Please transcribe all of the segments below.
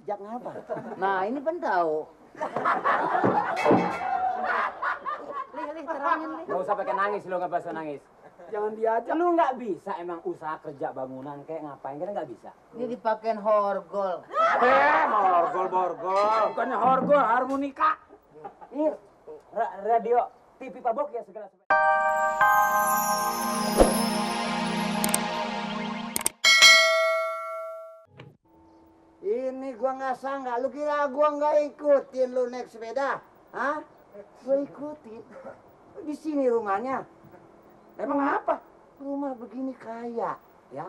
Jak ngapa? Nah, ini kan tahu. Lih, terangin, Lih. Gak usah pakai nangis, lo nggak bisa nangis. Jangan diajak. Lu nggak bisa emang usaha kerja bangunan kayak ngapain kan nggak bisa. Ini dipakein horgol. Borgol. Bukannya horgol, harmonika. Ini radio TV Pak Bok ya segala sesuatu. Ini gua nggak sangka, lu kira gua nggak ikutin lu naik sepeda? Hah? Gua ikutin. Di sini rumahnya. Emang apa? Rumah begini kaya, ya?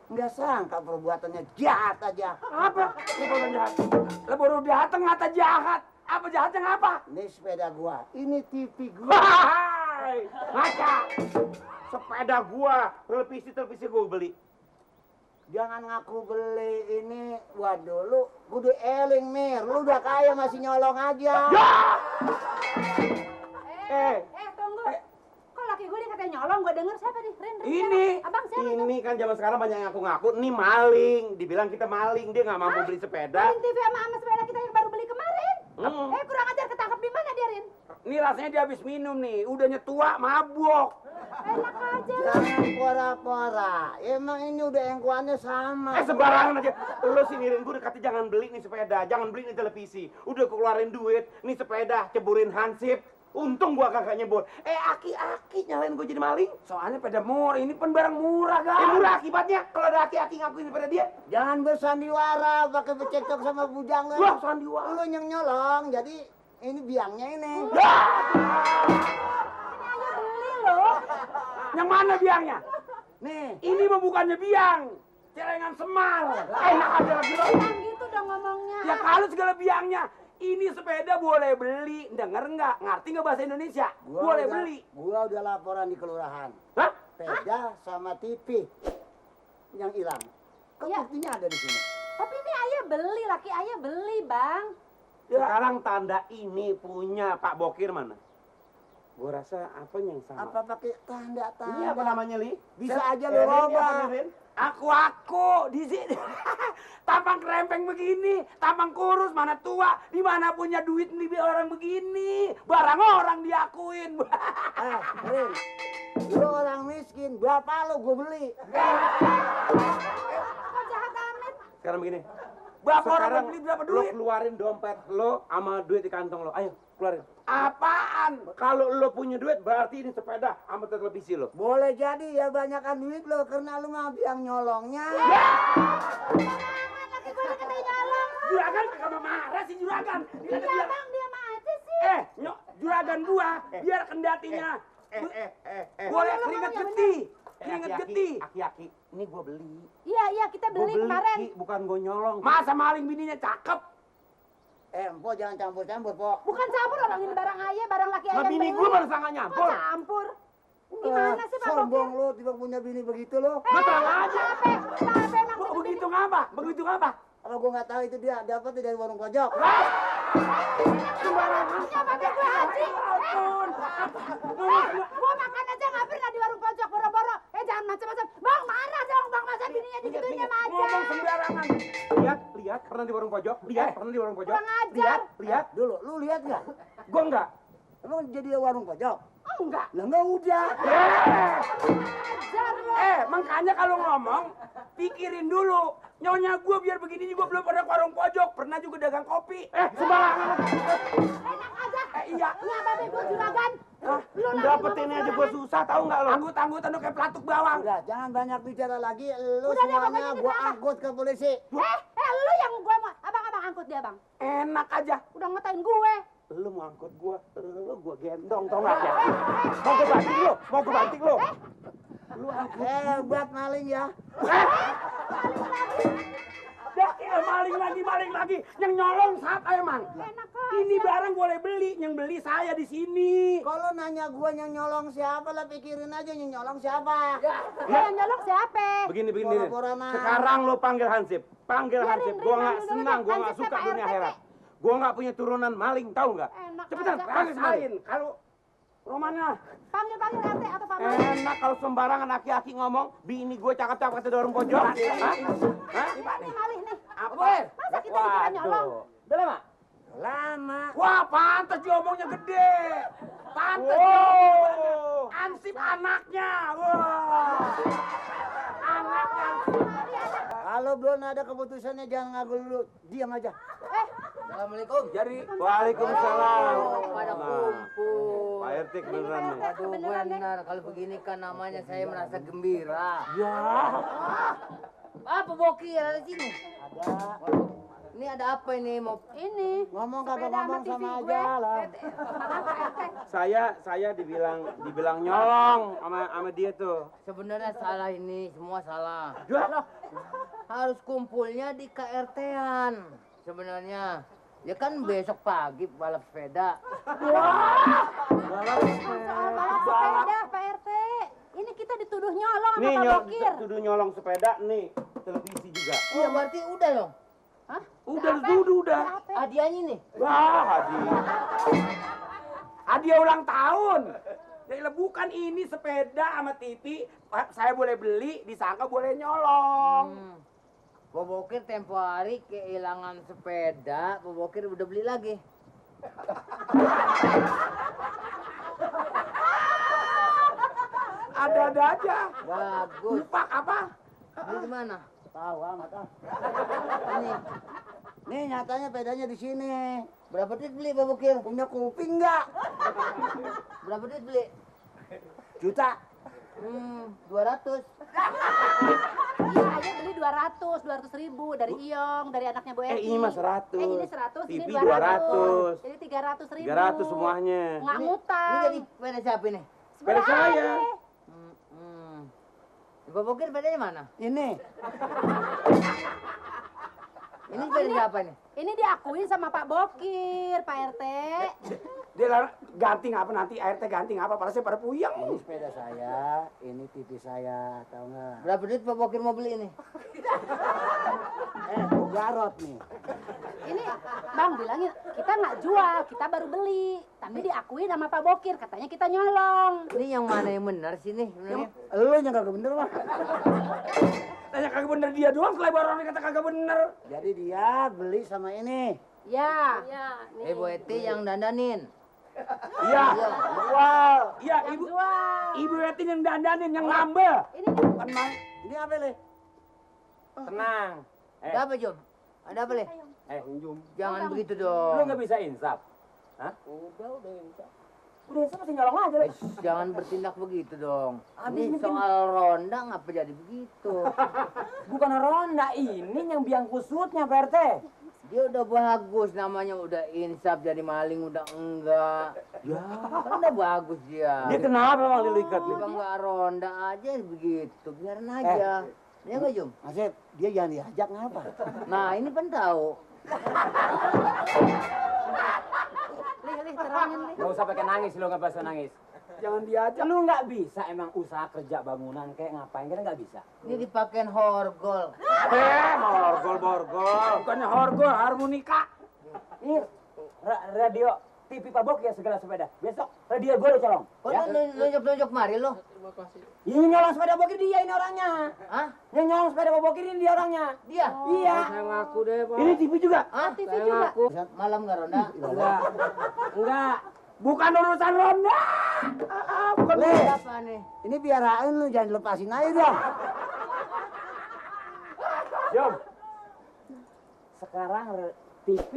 Nggak sangka perbuatannya jahat aja. Apa? Perbuatan jahat? Lu baru datang ngata jahat. Apa jahatnya ngapa? Ini sepeda gua, ini TV gua. Hai, ngaca. Sepeda gua, televisi gua beli. Jangan ngaku beli ini. Waduh, lu kudu eling, Mir. Lu udah kaya masih nyolong aja. Tunggu. Kok laki gue dikatain nyolong? Gue denger siapa nih? Rin. Ini, Abang siapa tuh? ini kan zaman sekarang banyak yang ngaku-ngaku, ini maling. Dibilang kita maling, dia nggak mampu beli sepeda. Maling TV sama sepeda kita yang baru beli kemarin. Kurang ajar, ketangkep di mana dia, Rin? Ini rasanya dia habis minum nih, udahnya tua, mabuk. Enak aja. Jangan pora-pora. Emang ini udah engkuannya sama. Sembarangan aja. Lu sini, Rin, gue dekati jangan beli nih sepeda, jangan beli nih televisi. Udah keluarin duit, nih sepeda, ceburin hansip. Untung gua kagak nyebur. Aki-aki nyalain gua jadi maling. Soalnya sepeda murah, ini pun barang murah, kan? Murah akibatnya. Kalau ada aki-aki ngakuin pada dia. Jangan bersandiwara, pakai bercekcok sama bujang lu. Wah, sandiwara. Lu yang nyolong, jadi ini biangnya ini. Ini aja beli loh. Yang mana biangnya? Nih, Ini mah bukannya biang. Celengan semal. Enak aja lagi lo. Jangan gitu dong ngomongnya. Ya kalau segala biangnya. Ini sepeda boleh beli. Denger nggak? Ngerti nggak bahasa Indonesia? Boleh beli. Gua udah laporan di kelurahan. Hah? Sepeda sama TV yang hilang. Kan Ya. buktinya ada di sini. Tapi ini ayah beli, laki ayah beli, Bang. Sekarang tanda ini punya Pak Bokir mana? Gua rasa apa yang sama? Apa pakai tanda-tanda? Ini apa namanya, Li? Bisa aja lu robah. Aku di sini. Tampang kerempeng begini, tampang kurus, mana tua, di mana punya duit beli orang begini. Barang orang diakuin. Rin, lu orang miskin, bapak lu gua beli. Kok jahat amat? Sekarang begini. Berapa orang Sekarang beli berapa lo duit? keluarin dompet lo sama duit di kantong lo. Ayo, keluarin. Apaan? Kalau lo punya duit berarti ini sepeda sama televisi lo. Boleh jadi ya banyakan duit lo karena lu mah biang nyolongnya. Laki gue dikatain nyolong. Juragan kagak marah sih juragan. Iya, Bang, dia aja sih. Juragan gua biar kendatinya boleh keringet getih. Keringet getih. Aki-aki, ini gua beli. Iya, kita Gua beli kemarin. Ki, bukan gua nyolong. Masa maling bininya cakep? Empok jangan campur-campur, Pok. Bukan campur orang ini barang ayah, barang laki ayah. Nah, bini yang gua beli. baru sangka Kok nyampur. campur? Gimana sih Pak Sombong Bokir? lu tiba punya bini begitu lo. Betul aja. Kenapa emang punya Begitu ngapa? Begitu ngapa? Kalau gua nggak tahu itu dia dapat dari warung pojok. Sembarangan. Siapa dia gue haji? Ampun. Gua makan aja nggak pernah di warung pojok boro-boro. Jangan macam-macam. Bang marah dong, Bang masa bininya digituinnya sama aja. Ngomong sembarangan. Lihat pernah di warung pojok. Pernah di warung pojok. Kurang ajar. Lihat. Dulu, lu lihat nggak? Gua enggak. Emang jadi warung pojok? Enggak. Lah nggak udah. Ajar lo. Makanya kalau ngomong pikirin dulu. Nyonya gua biar begini juga belum pernah ke warung pojok. Pernah juga dagang kopi. Sembarangan. Enak aja. Iya. Iya, babe gua juragan. Lu lagi Dapetin ngomong aja gua juragan. susah tahu nggak lo? Anggut-anggutan lo kayak pelatuk bawang. Udah, jangan banyak bicara lagi. Lu Udah deh, semuanya pokoknya gua kita- angkut ke polisi. Lu yang gua mau. Abang angkut dia, Bang. Enak aja. Udah ngatain gue. Lu mau angkut gua gendong tau nggak ya? Mau gua banting lo. Lu angkut. Hebat maling ya. Maling lagi. Yang nyolong siapa emang? Enak aja. Ini barang boleh beli, yang beli saya di sini. Kalau nanya gua yang nyolong siapa lah, pikirin aja yang nyolong siapa. Yang nyolong siapa? Begini. Pura-pura mah. Sekarang lo panggil Hansip. Panggil Ya, Hansip. Rin, Gua nggak dulu senang, deh. gua nggak Hansip suka siapa, dunia RT? akhirat. Gua nggak punya turunan maling, tahu nggak? Enak Cepetan, aja. panggil maling. Kalau Romana. Panggil RT atau Pak Mal. Enak kalau sembarangan aki-aki ngomong, bini gue cakep-cakep kata dorong pojok. Hah? Ini malih nih. Apa? Masa kita dikira nyolong? Udah lama? Lama. Wah, pantas diomongnya gede. Pantas diomongnya. Ansip anaknya. Wah. Anaknya. Kalau belum ada keputusannya jangan ngaku dulu. Diam aja. Assalamualaikum. Jadi, waalaikumsalam. Pada kumpul. Pak RT beneran nih. Aduh benar, kalau begini kan namanya saya merasa gembira. Ya. Apa Bokir ada di sini? Ada. Ini ada apa ini? Mau Ini. Ngomong kagak Sepeda ngomong TV sama gue. aja lah. Saya dibilang nyolong sama dia tuh. sebenarnya salah ini, semua salah. Loh, Harus kumpulnya di KRT-an. Sebenarnya ya kan besok pagi balap sepeda. Soal balap sepeda Pak RT. Ini kita dituduh nyolong sama nih Pak Bokir. tuduh nyolong sepeda nih, televisi juga. Iya berarti udah dong. Hah? Udah, Apa? udah. Apa? Hadiahnya nih. Wah, hadiah ulang tahun. Ya bukan ini sepeda sama TV, saya boleh beli, disangka boleh nyolong. Pak Bokir tempo hari kehilangan sepeda, Pak Bokir udah beli lagi. Ada-ada aja. Bagus. Lupa apa? Beli di mana? Tahu amat ah. Ini. Nih nyatanya pedanya di sini. Berapa duit beli Pak Bokir? Punya kuping nggak? Berapa duit beli? Juta. 200. Iya aja beli 200 ribu dari Iyong, dari anaknya Bu Eti. ini mah 100. Ini 100, ini TV 200. Jadi 300 ribu. 300 semuanya. Nggak Ini ngutang. jadi sepeda siapa ini? Sepeda saya. Pak Bokir sepedanya mana? Ini. Ini sepeda siapa ini? Ini diakuin sama Pak Bokir, Pak RT. Dia ganting apa nanti RT ganting apa? Padahal saya pada puyeng. Ini sepeda saya, ini TV saya, tahu nggak? Berapa duit Pak Bokir mau beli ini? Bu Garot nih. Ini Bang bilangin kita nggak jual, kita baru beli. Tapi diakuin sama Pak Bokir, katanya kita nyolong. Ini yang mana yang benar sih nih sebenarnya? Lu yang kagak bener mah. Tanya kagak bener dia doang, selain orang yang kata kagak bener. Jadi dia beli sama ini. Ya. Bu Eti yang dandanin. Iya. Wow. Iya, Yang ibu. jual. Ibu Etin yang dandanin, yang nambel. Ini Bukan main. Ini apa Le? Tenang. Ada apa Jom? Ada apa Le? Jum. Jangan begitu Lu dong. nggak bisa insaf? Hah? Udah insaf. Udah insaf masih nyolong aja. Le. Jangan bertindak begitu dong. Habis Ini bikin- soal ronda ngapa jadi begitu? Bukan ronda, ini yang biang kusutnya Pak RT. Dia udah bagus namanya, udah insaf jadi maling udah enggak. Ya, kan udah bagus dia. Dia kenapa Bang Lili ikat nih? Juga enggak ronda aja begitu, biarin aja. Ya enggak Jum? Asep, dia jangan diajak ngapa? Nah, ini kan tahu. Lih, terangin Lih. Gak usah pakai nangis, lu nggak bisa nangis. Jangan diajak. Lu nggak bisa emang usaha kerja bangunan kayak ngapain kan nggak bisa. Ini dipakein horgol. Borgol. Bukannya horgol, harmonika. Ini radio TV Pak Bok ya segala sepeda. Besok radio gue lo colong. Kok Ya? lu nunjuk-nunjuk mari lo? Ini nyolong sepeda Bokir dia ini orangnya. Hah? Yang nyolong sepeda Pak Bokir ini dia orangnya. Dia? Iya. Saya ngaku deh, Pak. Ini TV juga. Hah? TV Saya juga. ngaku. Malam enggak ronda? Enggak. Enggak. Bukan urusan ronda. Bukan Le, Apa nih? ini biarain lu jangan lepasin aja dong. Jom. Sekarang TV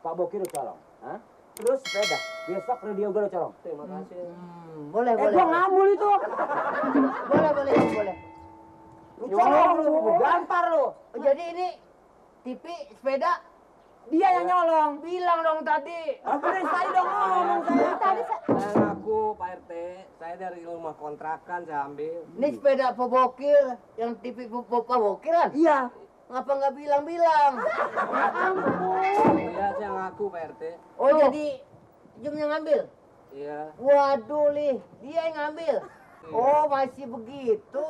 Pak Bokir lo colong. Hah? Terus sepeda. Besok radio gue lo colong. Terima kasih. Boleh, boleh. Gua ngamul itu. Boleh. Lu colong lu, gua gampar lu. Oh, jadi ini TV sepeda Dia yang nyolong. bilang dong tadi. Apa dari saya dong ngomong saya. Tadi Saya ngaku, Pak RT. Saya dari rumah kontrakan saya ambil. Ini sepeda Pak Bokir yang TV Pak Bokir kan? Iya. Ngapa nggak bilang-bilang? Iya, saya ngaku, Pak RT. Oh, jadi Jum yang ngambil? Iya. Waduh, Lih. Dia yang ngambil? Oh, masih begitu.